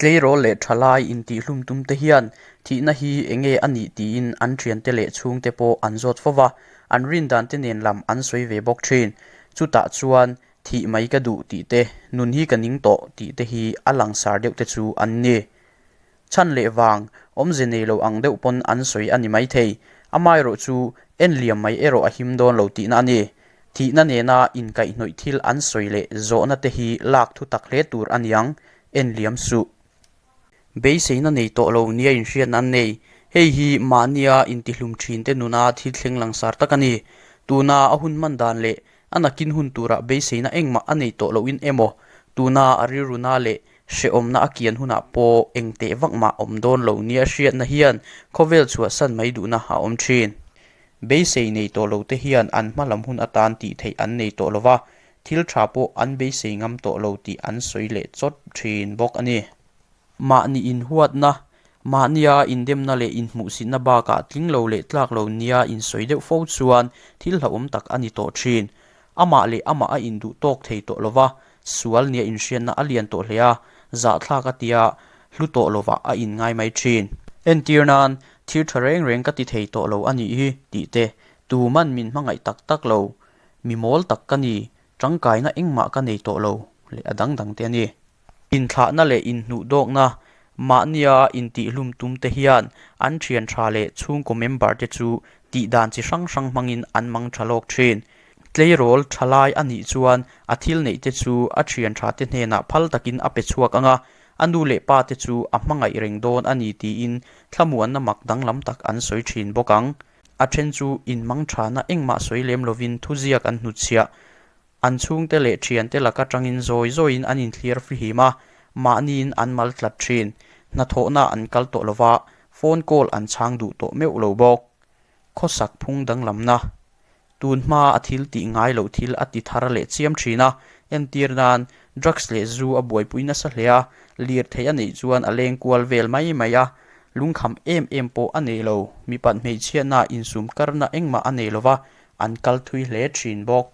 Tleirawl leh thalai intihhlum tum te hian thihna hi enge a nih tiin an thiante leh chhungte pawh an zawt fo va, an rindan te nen lam an sawi ve bawk thin. Chutah chuan thih mai ka duh tih te, nun hi ka ning tawh tih te hi a langsar deuh te chu an ni. Chhan leh vang, awmze nei lo ang deuh pawn an sawi a ni maithei. Amaherawh chu en liam mai erawh a him dawn lo tihna a ni. Thihna nena inkaihhnawih thil an sawi leh zawhna te hi lak thu tak hle tur a niang, en liam suh. Beiseina nei tawh lo nia inhriatna an nei. Hei hi mahnia intihlum thinte nuna thil thleng langsar tak a ni. Tuna a hun hman dan leh a nakin hun turah beiseina engmah a nei tawh lohin emaw, tuna a rilruna leh hrehawmna a kian hunah pawh eng teh vak mah awm dawn lo nia hriatna hian khawvel chhuahsan mai duhna a awm thin. Beisei nei tawh lote hian an hma lam hun atan tih theih an nei tawh lova, thil tha pawh an beisei ngam tawh lo tih an sawi leh chawt thin bawk a ni. Mahni inhuatna, mahnia indemna leh inhmuhsitna bakah tling lo leh tlak lo nia insawi deuh fo chuan thil hlauhawm tak a ni tawh thin. Amah leh amah a induh tawk thei tawh lova, sual nia inhriatna a lian tawh hle a, zahthlak a tia hlu tawh lovah a inngai mai thin. Entir nan, thil tha reng reng ka ti thei tawh lo a nih hi tih te, tuman min hmangaih tak tak lo, mi mawl tak ka ni, tangkaina engmah ka nei tawh lo leh a dang dang te a ni. Inthlahna leh inhnuhdawkna, mahnia intihhlum tum te hian an thian tha leh chhungkaw member te chu tihdan chi hrang hrang hmangin an mang tha lawk thin. Tleirawl tha lai a nih chuan a thil neih te chu a thian tha te hnenah phal takin a pe chhuak ang a, a nu leh pa te chu a hmangaih reng dawn a ni tiin thlamuanna mak danglam tak an sawi thin bawk ang. A then chu inmang thana engmah sawi lem lovin thuziak an hnutchhiah. An chhungte leh thiante laka tangin zawi zawiin an inthlir fihim a, mahniin an mal tlat thin. Hnathawhna an kal tawh lova, phone call an chhang duh tawh meuh lo bawk. Khawsak phung danglamna. Tun hma a thil tih ngai loh thil a ti thar leh chiam thin a, entir nan drugs leh zu a buaipui nasa hle a, lirthei a neih chuan a leng kual vel mai mai a, lungkham em em pawh a nei lo, mipat hmeichhiatna insum karna engmah a nei lova, an kal thui hle thin bawk.